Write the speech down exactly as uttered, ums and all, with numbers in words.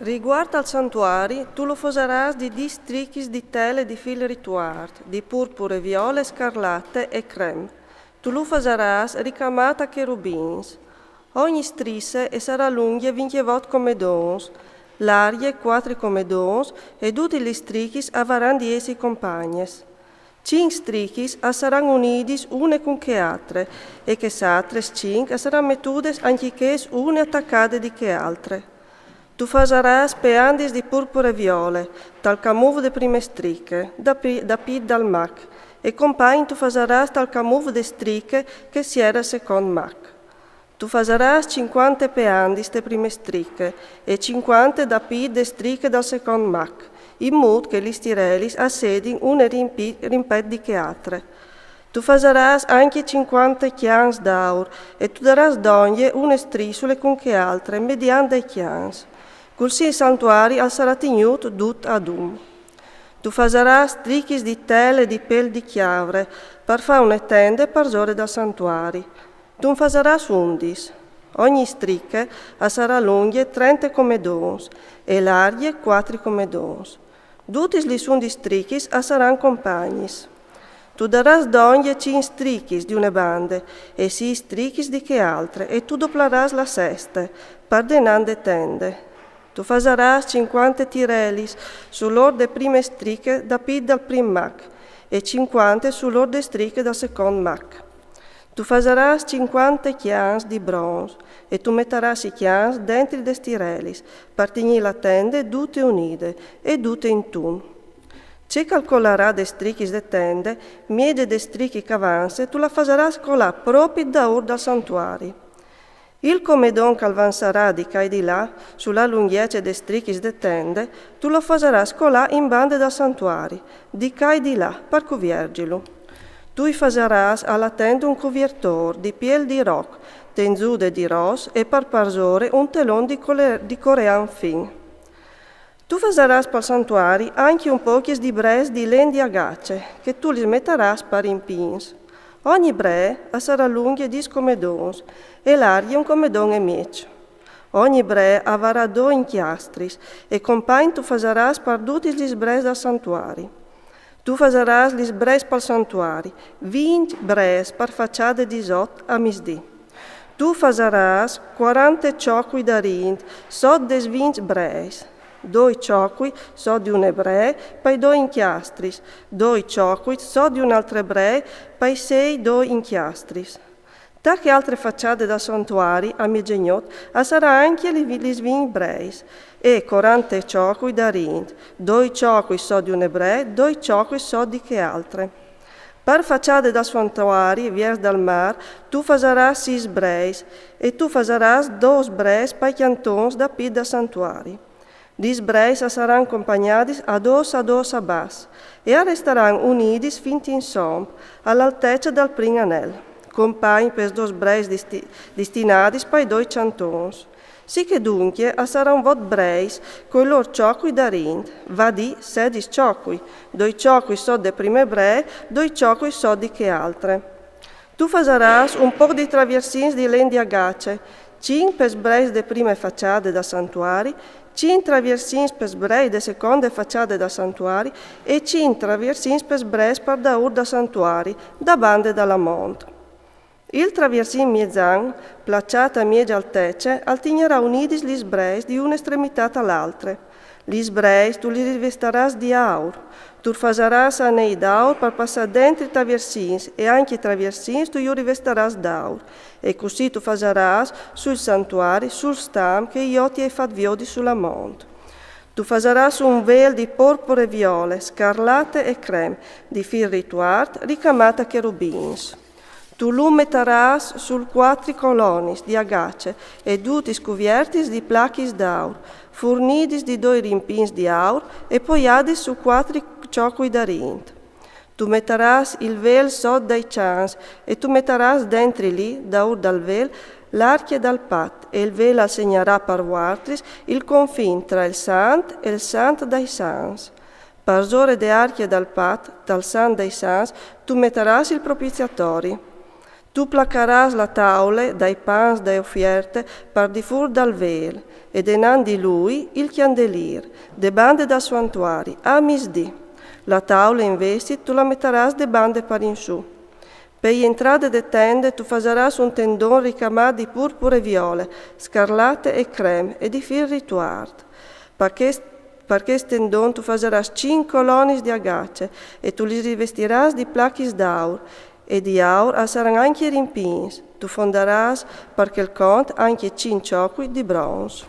Riguart al santuari, tu lu fasarâs di dîs strichis di tele di fîl rituart, di purpure, viole, scarlate e crem. Tu lu fasarâs ricamât a cherubins. Ogni strisse e sarà lungje vincjevot comedons, largje cuatri comedons, e dutis lis strichis a varan di jessi compagnis. Cinc strichis a saran unidis une cun chê altre, e chês altris cinc a saran metudes ancje chês une atacade di chê altre. Tu fasarâs peandis di purpure e viole, tal camûf de prime striche, da pi-, da pît dal mac, e compagn tu fasarâs tal camûf de striche che siere secont mac. Tu fasarâs cincuante peandis te prime striche e cincuante da pît de striche dal secont mac, in mût che lis tirelis a sedin une rimpì-, rimpet di chê altre. Tu fasarâs ancje cincuante cjans d'aur e tu darâs dongje une strissule cun chê altre, mediant dai cjans. Cussì il santuari al sarà tignût dut adun. Tu fasarâs strichis di tele di pêl di cjavre, par fâ une tende parsore dal santuari. Tu 'n fasarâs undis. Ogni striche a sarà lungje trente comedons e largje cuatri comedons. Dutis lis undis strichis a saran compagnis. Tu darâs dongje cinc strichis di une bande e sîs strichis di chê altre, e tu doplarâs la seste, par denant de tende. Tu fasarâs cincuante tirelis sul ôr de prime striche da pît dal prin mac e cincuante sul ôr de striche dal secont mac. Tu fasarâs cincuante cjans di brons e tu metarâs i cjans dentri des tirelis, par tignî la tende dute unide e dute intun. Ce che al colarà des strichis de tende, mieze de striche che a vanse, tu la fasarâs colâ propit daûr dal santuari. Il comedon che al vansarà di ca e di là, su la lungjece des strichis de tende, tu lu fasarâs colâ in bande dal santuari, di ca e di là, par cuvierzilu. Tu i fasarâs a la tende un cuviertôr di piel di roc, tenzude di ros e par parsore un telon di cole-, di corean fin. Tu fasarâs pal santuari ancje un pocjis di brês di len di agace, che tu lis metarâs par rimpins. Ogni brês a sarà lungje dîs comedons e largje un comedon e mieç. Ogni brês a varà doi incjastris e compagn tu fasarâs par dutis lis brês dal santuari. Tu fasarâs lis brês pal santuari, vincj brês par façade disot a misdì. Tu fasarâs cuarante çocui darint sot des vincj brês, doi çocui sot di une brês pai doi incjastris, doi çocui sot di une altre brês pai sei doi incjastris. Ta chê altre façade dal santuari, a miezegnot, a sarà ancje li vi-, lis vincj brês, e cuarante çocui darint, doi çocui sot di une brês, doi çocui sot di chê altre. Par façade dal santuari, viers dal mâr, tu fasarâs sîs brês, e tu fasarâs dôs brês pai cjantons da pît dal santuari. Lis brês a saran compagnadis a dôs a dôs a bas, e a restaran unidis fin insom, a la altece dal prin anel, compagn pes dôs brês disti-, distinadis pai doi cjantons. Sichè duncje a saran vot brês, cui lôr çocui darint, va dì sedis çocui, doi çocui sot de prime brês, doi çocui sot di chê altre. Tu fasarâs un pôc di traviersins di len di agace, cinc pes brês de prime façade dal santuari, cinc traviersins pes brês de seconde façade dal santuari e cinc traviersins pes brês par daûr dal santuari, da bande dal amont. Il traviersin mietzan, plaçât a mieze altece, al tignarà unidis lis brês di une estremitât a la altre. Lis brês tu lis rivestarâs di aur. Tu fasarâs anei d'aur par passâ dentri traviersins e ancje i traviersins tu ju rivestarâs d'aur. E cussì tu fasarâs sul santuari, sul stam che jo ti ai fat viodi sul amont. Tu fasarâs un vêl di porpore e viole, scarlate e crem, di fîl rituart, ricamât a cherubins. Tu lu metarâs sul cuatri colonis di agace e dutis cuviertis di plachis d'aur, furnidis di doi rimpins di aur e poiadis su cuatri çocui darint. Tu metarâs il vêl sot dai cjans e tu metarâs dentri li, daûr dal vêl, l'arcje dal pat, e il vêl al segnarà par vualtris il confin tra il sant e il sant dai sants. Parsore de arcje dal pat, tal sant dai sants, tu metarâs il propiziatori. Tu placaràs la taule dai pans de ofierte par difûr dal vêl, e denant di lui il cjandelîr, de bande dal santuari, a misdì. La taule invezit tu la metaràs de bande par in sù. Pe jentrade de tende tu fasaràs un tendon ricamât di purpure e viole, scarlate e crem e di fîl rituart. Par chest, par chest tendon tu fasaràs cinc colonis di agace e tu lis rivestiràs di plachis d'aur, e di aur a saran ancje rimpins. Tu fondaràs par chel cont ancje cinc çocui di brons.